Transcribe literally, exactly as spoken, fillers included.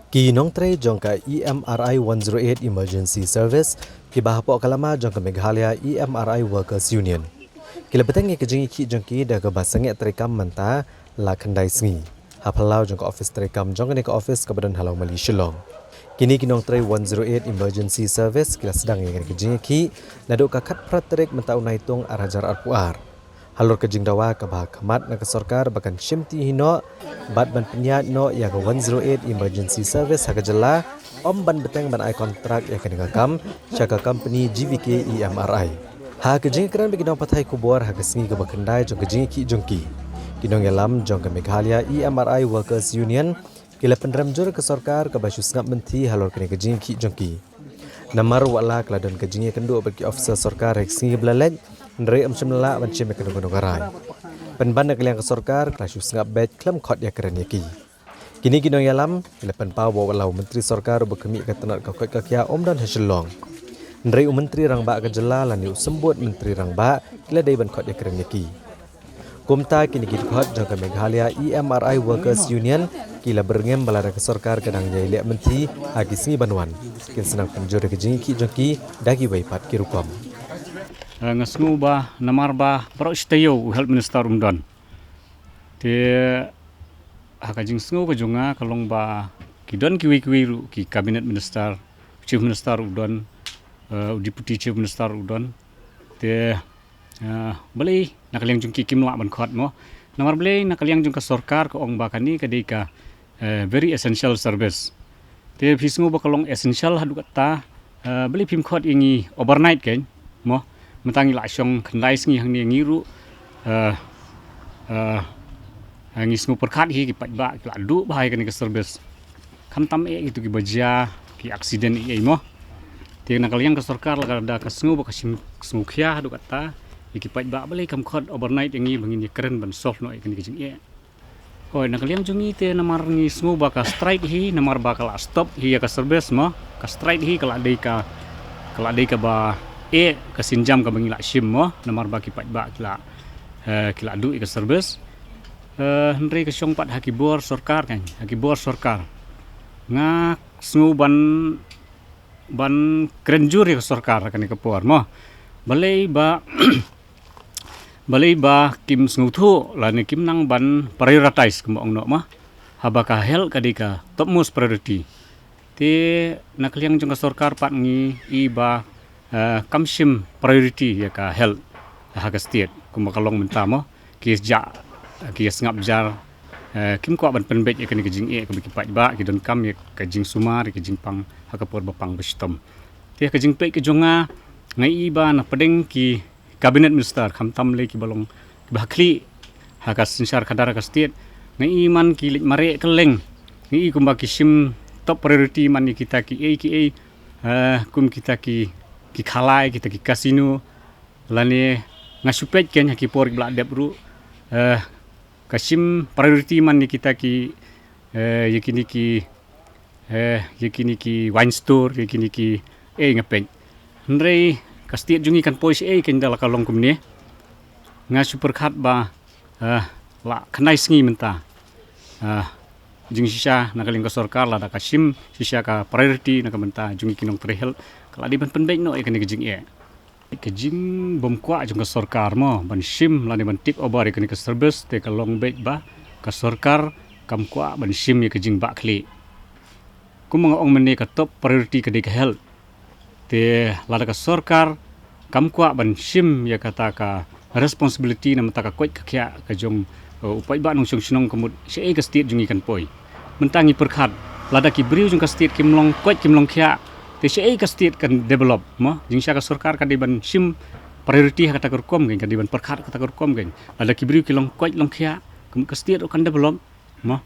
Ki nongtrei jong ka E M R I one zero eight Emergency Service, kiba hapoh ka lama jong ka Meghalaya E M R I Workers Union, ki la bteng ïa ka jingïakhih jong ki da kaba sangeh treikam mynta la khyndai sngi ha phyllaw jong ka office treikam jong kane ka office kaba don ha Lawmali, Shillong. Kine ki nongtrei one zero eight Emergency Service ki la sdang ïa kane ka jingïakhih naduh ka khatphra tarik mynta u Naitung ar hajar arphew ar. Halor ka jingdawa kaba ha khmat na ka sorkar ba kan shimti hi noh bad ban pynïaid noh ïa ka one zero eight Emergency Service ha ka jylla, ym ban bteng ban ai kontrak ïa kane ka kam sha ka kompani G V K E M R I. Ha ka jingkren bad ki nongpathai khubor ha ka sngi kaba khyndai jong ka jingïakhih jong ki, ki nongïalam jong ka Meghalaya E M R I Workers Union ki la pynrem jur ïa ka sorkar kaba shu sngap mynthi halor kane ka jingïakhih jong ki. Namar wat la ka la don ka jingïakynduh bad ki officer sorkar ha ka sngi kaba la leit, hynrei ym shym la lah ban shim ïa kano kano ka rai. Pynban na ka liang ka sorkar ka la shu sngap beit, khlem khot ïakren ïa ki. Kine ki nongïalam ki la pynpaw ba wat la u Myntri Sorkar uba khmih ïa ka tnat ka koit ka khiah um don ha Shillong, hynrei u Myntri Rangbah ka jylla lane u Symbud Myntri Rangbah ki la dei ban khot ïakren ïa ki. Kumta kine ki dkhot jong ka Meghalaya E M R I Workers Union ki la byrngem ba lada ka sorkar ka dang ïai leh mynthi ha ki sngi ban wan, kin sa nang pynjur ïa ka jingïakhih jong ki da kiwei pat ki rukom. Eh, nga sngew ba namar ba baroh shi taïew u Health Minister um don. Te ha ka jingsngew ka jong nga ka long ba ki don kiwei kiwei ruh ki Cabinet Minister, Chief Minister u don, eh, u Deputy Chief Minister u don. Te, eh, balei na ka liang jong ki kim lah ban khot mo? Namar balei na ka liang jong ka sorkar ka ong ba kane ka dei ka, eh, very essential service. Te phi sngew ba ka long essential haduh katta, eh, balei phim khot ïa ngi overnight kein mo? Mynta ngi la shong khyndai sngi hangne ngi ruh, eh, eh, ngi sngew pyrkhat hi, ki paidbah ki la duh bha ïa kane ka service. Khamtam eh kito kiba jia ki accident eh mo. Te na ka liang ka sorkar lada ka sngew ba ka shim sngewkhia haduh katta ïa ki paidbah, balei kam khot overnight ïa ngi ba ngin ïakren ban solve noh ïa kane ka jingeh? Hooid, na ka liang jong ngi te namar ngi sngew ba ka strike hi, namar ba ka la stop hi ïa ka service mo. Ka strike hi ka la dei ka, ka la dei kaba eh ka sienjam kaba ngi la shim mo, namar ba ki paidbah ki la, eh, ki la duh ïa ka service. Eh, hynrei ka shong pat ha ki bor sorkar kan, ha ki bor sorkar. Nga sngew ban, ban kren jur ïa ka sorkar ha kane ka por mo. Balei ba, balei ba kim sngewthuh lane kim nang ban prioritize kumba ong noh mo. Haba ka health ka dei ka topmost priority. Te na ka liang jong ka sorkar pat ngi i ba, eh, kam shim priority ïa ka health ha ka state kumba ka long mynta mo. Ki ïa jah, ki ïa sngap jar, eh, kim kwah ban pynbeit ïa kane ka jingeh kaba ki paidbah ki donkam ïa ka jingsumar, ïa ka jingpang ha ka por ba pang ba shitom. Te ka jingpeit ka jong nga, nga i ba na pdeng ki Cabinet Minister, khamtam lei kiba long kiba ha khlieh ha ka synshar khadar ha ka state, nga i man ki leit mareh kylleng. Nga i kumba ki shim top priority man ïa kita kiei kiei, eh, kum kita ki, ki khalai, kita ki casino. Lane nga shu peit kein ha ki por kiba la dep ruh, eh, ka shim priority man ïa kita ki, eh, ïa kine ki, eh, ïa kine ki wine store, ïa kine ki, eh, nga peit. Hynrei ka state jong ngi kan poi shaei kein da la ka long kumne? Nga shu pyrkhat ba, eh, la khyndai sngi mynta. Eh, jingshisha na ka liang ka sorkar lada ka shim shisha ka priority na ka bynta jong ngi ki nongtrei health, ka la dei ban pynbeit noh ïa kane ka jingeh. Ka jingbymkwah jong ka sorkar mo ban shim lane ban take over ïa kane ka service te ka long beit ba ka sorkar kam kwah ban shim ïa ka jingbah khlieh. Kumba nga ong mynne, ka top priority ka dei ka health. Te lada ka sorkar kam kwah ban shim ïa kata ka responsibility na bynta ka koit ka khiah ka jong, uh, u paidbah nongshong shnong, ka mut shaei ka state jong ngi kan poi? Mynta ngi pyrkhat, lada ki briew jong ka state kim long koit kim long khiah, te shaei ka state kan develop mo? Jingshisha ka sorkar ka dei ban shim priority ha kata ka rukom kein, ka dei ban pyrkhat ha kata ka rukom kein. Lada ki briew ki long koit long khiah, ka mut ka state ruh kan develop mo?